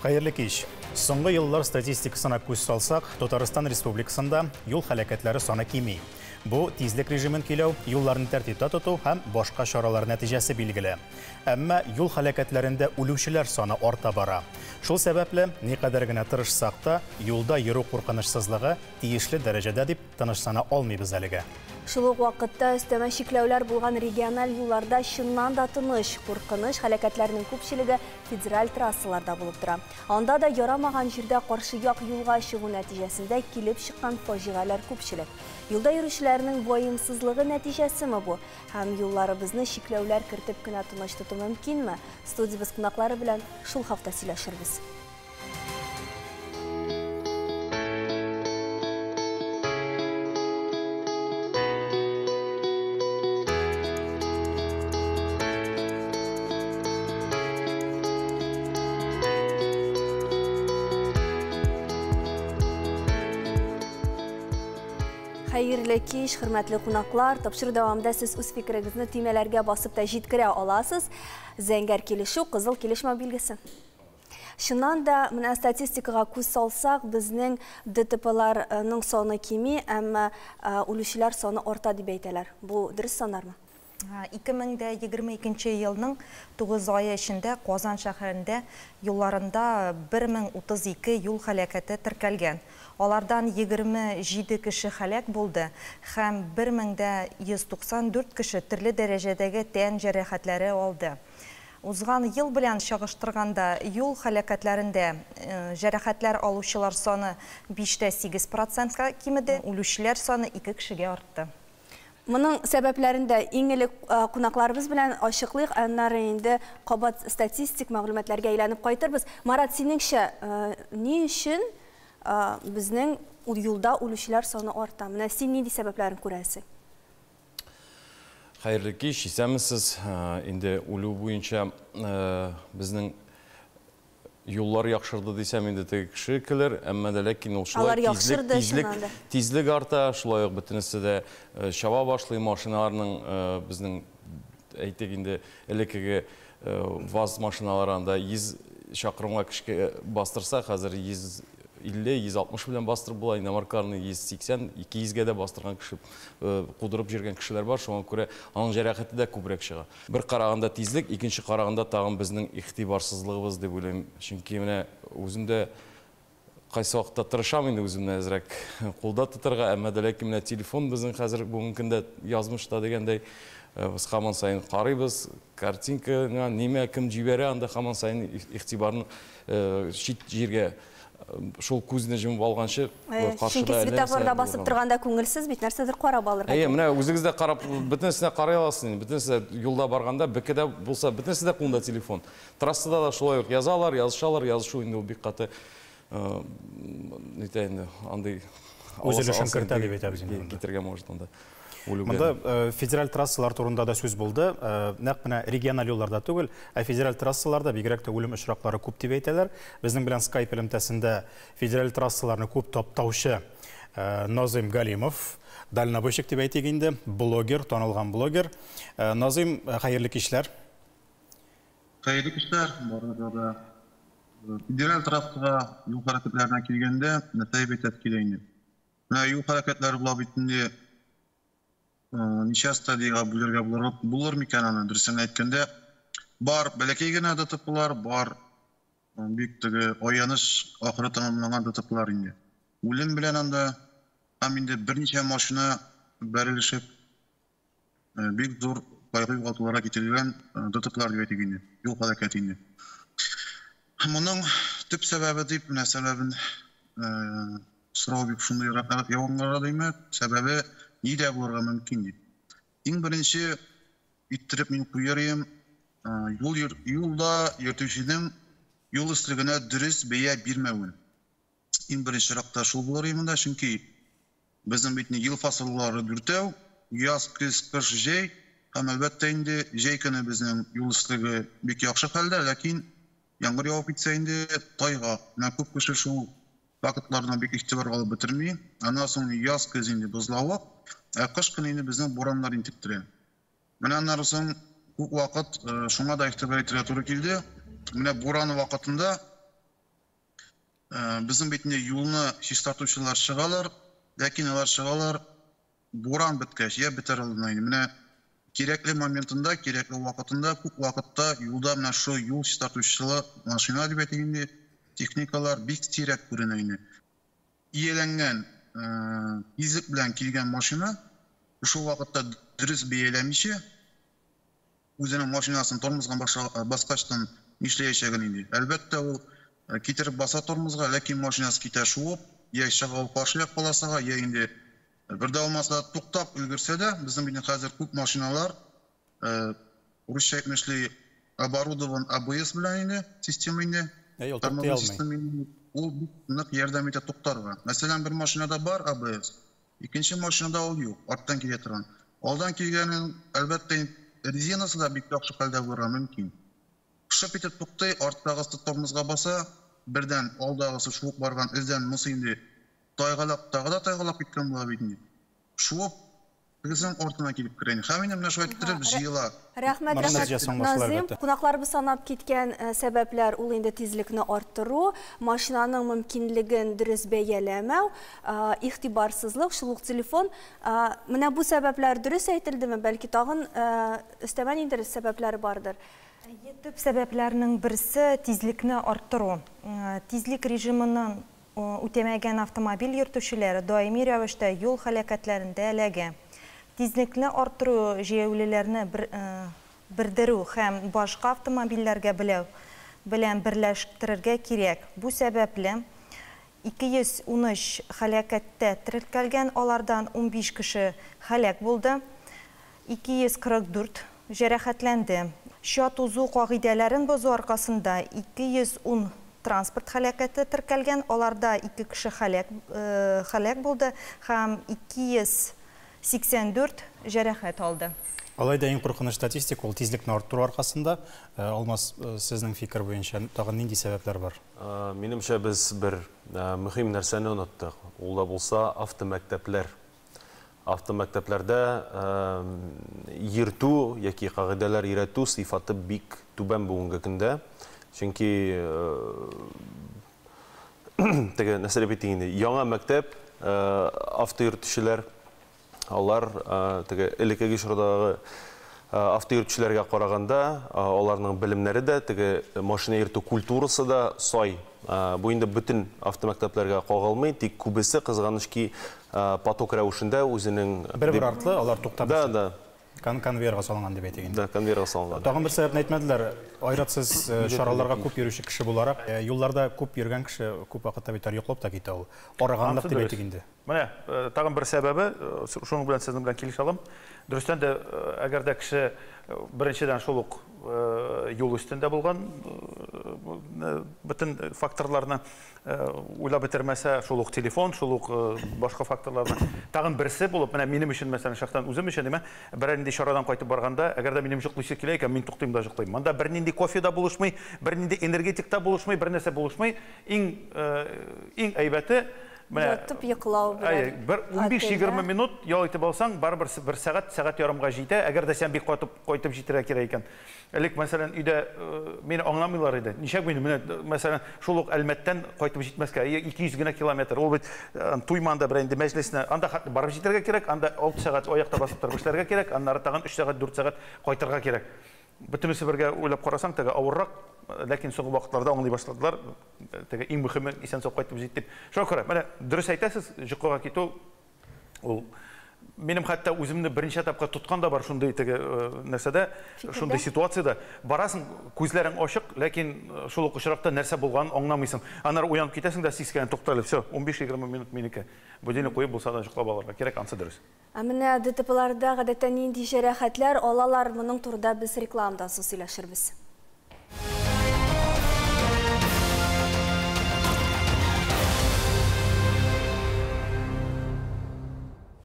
Хәерле кич. Соңгы еллар статистикасына күз салсак, Татарстан Республикасында юл һәлакәтләре саны кими. Бу тизлек режимын көйләү, юлларны тәртиптә тоту һәм башка чаралар нәтиҗәсе билгеле. Әмма юл һәлакәтләрендә үлүчеләр саны арта бара. Шул сәбәпле, никадәр генә тырышсак та, юлда йөрү куркынычсызлыгы тиешле дәрәҗәдә дип тынычлана алмыйбыз әлегә. Шул ук вакытта өстәмә чикләүләр булган региональ юлларда чыннан да тыныч, куркыныч һәлакәтләрнең күпчелеге федераль трассаларда булып тора. Анда да ярамаган җирдә каршы як юлга чыгу нәтиҗәсендә килеп чыккан фаҗигаләр күпчелек. Юлда йөрүчеләрнең ваемсызлыгы нәтиҗәсеме бу? Һәм юлларыбызны чикләүләр кертеп кенә тыныч тоту мөмкинме? Студиябез кунаклары белән шул хакта сөйләшербез. Хәерле кич, хөрмәтле кунаклар. Тапшыру дәвамында сез үз фикерегезне төймәләргә басып та җиткерә аласыз. Зәңгәр килешү, кызыл килешмәү билгесе. Чыннан да, менә статистикага күз салсак, безнең ДТПларның саны кими, әмма үлүчеләр саны арта дип әйтәләр. Бу дөрес саннармы? 2022 елның 9 ае эчендә Казан шәһәрендә юлларында 1032 юл һәлакәте теркәлгән. Алардан 27 кеше һәлак булды һәм 1194 кеше төрле дәрәҗәдәге тән җәрәхәтләре алды. Узган ел белән чагыштырганда юл һәлакәтләрендә җәрәхәтләр алучылар саны 5,8%-ка кимеде, үлүчеләр саны 2 кешегә артты. Моның сәбәпләрен дә иң элек кунакларыбыз белән ачыклыйк, аннары инде кабат статистик мәгълүматларга әйләнеп кайтырбыз. Марат, синеңчә, ни өчен безнең юлда үлүчеләр саны арта? Менә син нинди сәбәпләрен күрәсең? Хәерле кич, исәнмесез. Инде үлү буенча безнең юллар яхшырды дисәм инде теге кеше килер, әмма дә ләкин ул шулай тизлек арта, шулай ук бөтенесе дә чаба башлый машиналарның, безнең әйтик инде элеккеге ВАЗ машиналары анда 100 чакрымга кешегә бастырса, хәзер 150, 160 белән бастырып була, иномаркаларны 180, 200гә дә бастырган кеше, кудырып йөргән кешеләр бар, шуңа күрә аның җәрәхәте дә күбрәк чыга. Бер караганда тизлек, икенче караганда тагын безнең игътибарсызлыгыбыз дип уйлыйм. Чөнки менә үзем дә кайсы вакытта тырышам инде үземне әзрәк кулда тотарга, әмма дә ләкин менә телефон безнең хәзер бүгенге көндә язмышта дигәндәй, без һаман саен карыйбыз, картинка, нимә, кем җибәрә, анда һаман саен игътибарны чит җиргә шул күзне җомып алганчы каршыда. Чөнки светофорда басып торганда күңелсез бит, нәрсәдер карап алырга. Әйе, менә үзегез дә карап, бөтенесенә карый аласыз инде. Бөтенесе юлда барганда, бекедә булса, бөтенесе дә кулында телефон. Трассада да шулай ук язалар, язышалар, язышу инде ул бик каты нитә инде, андый үз өлешен кертә дип әйтәбез инде. Китергә может анда. Монда федераль трассалар турында да сүз булды. Нәкъ менә региональ юлларда түгел, ә федераль трассаларда бигрәк тә үлем очраклары күп дип әйтәләр. Безнең белән Skype элемтәсендә федераль трассаларны күп таптаучы Назыйм Галимов, дальнобойщик дип әйтик инде, блогер, танылган блогер. Назыйм, хәерле кичләр. Хәерле кичләр, барыгызга да. Федераль трассага юл хәрәкәтләренә килгәндә, нәрсә әйтәсе килә инде. Менә юл хәрәкәтләре була бит инде. Ничә стадиягә бүлергә булыр микән аны, дөресен әйткәндә, бар бәләкәй генә ДТПлар, бар бик теге аяныч ахыры тәмамланган ДТПлар инде. Үлем белән анда һәм инде берничә машина бәрелешеп бик зур кайгы югалтуларга китерелгән ДТПлар дип әйтик инде, юл һәлакәте инде. Моның төп сәбәбе дип, менә сәбәбен сорау бик шундый яңгырады димә, сәбәбе нидә булырга мөмкин дип. Иң беренче иттереп мин куяр идем, юлда йөртүченең юл өслегенә дөрес бәя бирмәвен. Иң беренче чиратта шул булыр иде монда, чөнки безнең бит ел фасыллары дүртәү: яз, көз, кыш, җәй. Һәм әлбәттә инде җәй көне безнең юл өслеге бик яхшы хәлдә, ләкин яңгыр явып китсә инде тайгак. Менә күп кеше шул вакытларына бик игътибар алып бетерми. Аннан соң яз, көз инде бозлавык, ә кыш көне инде безнең бураннар интектерә. Менә аннары соң күп вакыт шуңа да игътибар итәргә туры килде. Менә буран вакытында Безнең бит инде юлны чистартучылар чыгалар, ләкин алар чыгалар буран беткәч, я бетәр алдыннан инде. Менә кирәкле моментында, кирәкле вакытында, күп вакытта юлда менә шул юл чистартучылар машина дип әйтик инде, техникалар бик сирәк күренә инде. Ияләнгән тизлек белән килгән машина шул вакытта дөрес бәяләмичә үзенең машинасын тормозга баскачтан нишләячәген инде. Әлбәттә, ул китереп баса тормозга, ләкин машинасы китә шуып, я чыга ул каршы як полосага, я инде бер дә булмаса туктап өлгерсә дә, безнең бит хәзер күп машиналар, русча әйтмешли, оборудован АБС белән инде, система инде. Әй, ул туктый алмый. Ул бик нык ярдәм итә туктарга. Мәсәлән, бер машинада бар АБС, икенче машинада ул юк, арттан килә торган. Алдан килгәнен, әлбәттә, резинасы да бик яхшы хәлдә булырга мөмкин. Шып итеп туктый, арттагысы тормозга баса, бердән алдагысы шуып барган эздән монысы инде тайгалак, тагы да тайгалак киткән була бит инде. Шуып тегесенең артына килеп керә. Һәм инде менә шулай иттереп җыела. Рәхмәт, рәхмәт. Назым, кунакларыбыз санап киткән сәбәпләр ул инде тизлекне арттыру, машинаның мөмкинлеген дөрес бәяләмәү, игътибарсызлык, шул ук телефон. Менә бу сәбәпләр дөрес әйтелдеме? Бәлки тагын өстәмә ниндидер сәбәпләр бардыр? Төп сәбәпләрнең берсе тизлекне арттыру. Тизлек режимыннан үтәмәгән автомобиль йөртүчеләре даими рәвештә юл һәлакәтләрендә эләгә. Тизлекне арттыру җәяүлеләрне бердерү һәм башка автомобильләргә белән берләштерергә кирәк. Бу сәбәпле 213 һәлакәттә теркәлгән, алардан 15 кеше һәлак булды, 244 җәрәхәтләнде. Чат узу кагыйдәләрен бозу аркасында 210 транспорт һәлакәте теркәлгән, аларда 2 кеше һәлак булды һәм 284 җәрәхәт алды. Алай да иң куркыныч статистика ул тизлекне арттыру аркасында. Алмаз, сезнең фикер буенча тагын нинди сәбәпләр бар? Минемчә, без бер мөһим нәрсәне оныттык. Ул да булса автомәктәпләр. Автомәктәпләрдә йөртү яки кагыйдәләр өйрәтү сыйфаты бик түбән бүгенге көндә. Чөнки теге нәрсә дип әйтик инде, яңа мәктәп автойөртүчеләр, алар теге элеккеге чордагы автойөртүчеләргә караганда аларның белемнәре дә, теге машина йөртү культурасы да сай. Бу инде бөтен автомәктәпләргә кагылмый, тик күбесе кызганыч ки поток рәвешендә үзенең бер-бер артлы алар туктап. Да, да. Конвейерга салынган дип әйтик инде. Да, конвейерга салынган. Тагын бер сәбәпне әйтмәделәр. Айрат, сез чараларга күп йөрүче кеше буларак, юлларда күп йөргән кеше күп вакытта бит йоклап та китә ул. Арыганлык дип әйтик инде. Менә тагын бер сәбәбе, шуның белән сезнең белән килешә алам. Дөрестән дә, әгәр дә кеше беренчедән шул ук юл өстендә булган бөтен факторларны уйлап бетермәсә, шул ук телефон, шул ук башка факторларны. Тагын берсе булып, менә минем өчен, мәсәлән, шәхсән үзем өчен, димә, берәр нинди чарадан кайтып барганда, әгәр дә минем йоклыйсы килә икән, мин туктыйм да йоклыйм. Монда бернинди кофе да булышмый, бернинди энергетик та булышмый, бер нәрсә булышмый. Иң әйбәте ятып йоклау белән. Бер 15-20 минут ял итеп алсаң, барыбер бер сәгать, сәгать ярымга җитә, әгәр дә син бик кайтып җитәргә кирәк икән. Элек, мәсәлән, өйдә мине аңламыйлар иде. Ничек мин, менә, мәсәлән, шул ук Әлмәттән кайтып җитмәскә, 200 генә километр. Ул бит Туйманда бер инде мәҗлесенә, анда барып җитәргә кирәк, анда 6 сәгать аякта басып торып эшләргә кирәк, аннары тагын 3 сәгать, 4 сәгать кайтырга кирәк. Бөтенесе бергә уйлап карасаң, теге авыррак, ләкин соңгы вакытларда аңлый башладылар, теге иң мөһиме исән-сау кайтып җит дип. Шуңа күрә, менә дөрес әйтәсез, йокыга китү ул минем хәтта үземне берничә тапкыр тоткан да бар шундый теге нәрсәдә, шундый ситуациядә. Барасың, күзләрең ачык, ләкин шул ук очракта нәрсә булганын аңламыйсың. Аннары уянып китәсең дә сискәнеп тукталып, всё, 15-20 минут минеке. Будильник куеп булса да йоклап алырга кирәк, ансы дөрес. Ә менә ДТПларда гадәттә нинди җәрәхәтләр алалар, моның турында без рекламадан соң сөйләшербез.